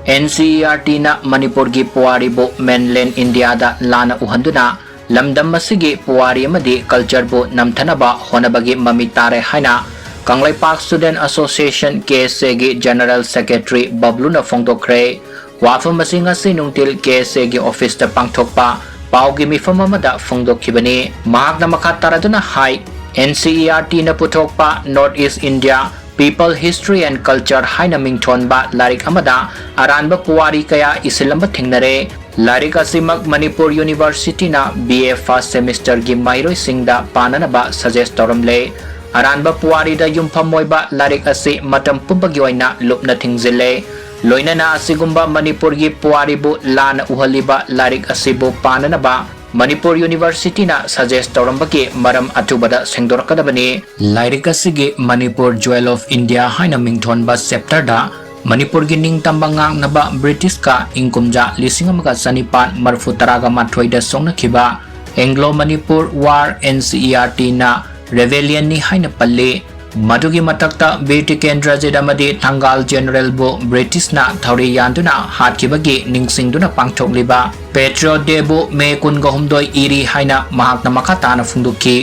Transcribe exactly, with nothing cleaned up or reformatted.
NCERTꯅ ꯃꯅꯤꯄꯨꯔꯒꯤ ꯄꯨꯋꯥꯔꯤꯕꯨ mainland Indiaꯗ ꯂꯥꯟꯅ ꯎꯍꯟꯗꯨꯅ ꯂꯝꯗꯝ ꯑꯁꯤꯒꯤ ꯄꯨꯋꯥꯔꯤ ꯑꯃꯗꯤ cultureꯕꯨ ꯅꯝꯊꯅꯕ ꯍꯣꯠꯅꯕꯒꯤ ꯃꯃꯤ ꯇꯥꯔꯦ ꯍꯥꯏꯅ Kangleipak Student Association, KSAꯒꯤ General Secretary ꯕꯕ꯭ꯂꯨꯅ ꯐꯣꯡꯗꯣꯛꯈ꯭ꯔꯦ꯫ ꯋꯥꯐꯝ ꯑꯁꯤ ꯉꯁꯤ ꯅꯨꯡꯊꯤꯜ KSAꯒꯤ officeꯇ ꯄꯥꯡꯊꯣꯛꯄ ꯄꯥꯎꯒꯤ ꯃꯤꯐꯝ ꯑꯃꯗ ꯐꯣꯡꯗꯣꯛꯈꯤꯕꯅꯤ꯫ ꯃꯍꯥꯛꯅ ꯃꯈꯥ ꯇꯥꯔꯗꯨꯅ ꯍꯥꯏ, NCERTꯅ ꯄꯨꯊꯣꯛꯄ North East India People History and Culture ꯍꯥꯏꯅ ꯃꯤꯡꯊꯣꯟꯕ ꯂꯥꯏꯔꯤꯛ ꯑꯃꯗ ꯑꯔꯥꯟꯕ ꯄꯨꯋꯥꯔꯤ ꯀꯌꯥ ꯏꯁꯤꯜꯂꯝꯕ ꯊꯦꯡꯅꯔꯦ꯫ ꯂꯥꯏꯔꯤꯛ ꯑꯁꯤꯃꯛ ꯃꯅꯤꯄꯨꯔ Universityꯅ BA first semesterꯒꯤ ꯃꯍꯩꯔꯣꯏꯁꯤꯡꯗ ꯄꯥꯅꯅꯕ suggest ꯇꯧꯔꯝꯂꯦ꯫ ꯑꯔꯥꯟꯕ ꯄꯨꯋꯥꯔꯤꯗ ꯌꯨꯝꯐꯝ ꯑꯣꯏꯕ ꯂꯥꯏꯔꯤꯛ ꯑꯁꯤ ꯃꯇꯝ ꯄꯨꯝꯕꯒꯤ ꯑꯣꯏꯅ ꯂꯨꯞꯅ ꯊꯤꯡꯖꯤꯜꯂꯦ꯫ ꯂꯣꯏꯅꯅ ꯑꯁꯤꯒꯨꯝꯕ ꯃꯅꯤꯄꯨꯔꯒꯤ ꯄꯨꯋꯥꯔꯤꯕꯨ ꯂꯥꯟꯅ ꯎꯍꯜꯂꯤꯕ ꯂꯥꯏꯔꯤꯛ ꯑꯁꯤꯕꯨ ꯄꯥꯅꯅꯕ ꯃꯅꯤꯄꯨꯔ Universityꯅ suggest ꯇꯧꯔꯝꯕꯒꯤ ꯃꯔꯝ ꯑꯊꯨꯕꯗ ꯁꯦꯡꯗꯣꯔꯛꯀꯗꯕꯅꯤ꯫ ꯂꯥꯏꯔꯤꯛ ꯑꯁꯤꯒꯤ Manipur Jewel of India ꯍꯥꯏꯅ ꯃꯤꯡꯊꯣꯟꯕ chapterꯗ ꯃꯅꯤꯄꯨꯔꯒꯤ ꯅꯤꯡꯇꯝꯕ ꯉꯥꯛꯅꯕ Britishꯀ ꯏꯪ ꯀꯨꯝꯖꯥ ꯂꯤꯁꯤꯡ ꯑꯃꯒ ꯆꯅꯤꯄꯥꯟ ꯃꯔꯤꯐꯨ ꯇꯔꯥꯒ ꯃꯥꯊꯣꯏꯗ ꯁꯣꯛꯅꯈꯤꯕ Anglo Manipur War, NCERTꯅ rebellionꯅꯤ ꯍꯥꯏꯅ ꯄꯜꯂꯤ꯫ ꯃꯗꯨꯒꯤ ꯃꯊꯛꯇ ꯕꯤꯔ ꯇꯤꯀꯦꯟꯗ꯭ꯔꯖꯤꯠ ꯑꯃꯗꯤ ꯊꯪꯒꯥꯜ Generalꯕꯨ Britishꯅ ꯊꯧꯔꯤ ꯌꯥꯟꯗꯨꯅ ꯍꯥꯠꯈꯤꯕꯒꯤ ꯅꯤꯡꯁꯤꯡꯗꯨꯅ ꯄꯥꯡꯊꯣꯛꯂꯤꯕ Patriot Dayꯕꯨ May ꯀꯨꯟꯒꯍꯨꯝꯗꯣꯏ ꯏꯔꯤ ꯍꯥꯏꯅ ꯃꯍꯥꯛꯅ ꯃꯈꯥ ꯇꯥꯅ ꯐꯣꯡꯗꯣꯛꯈꯤ꯫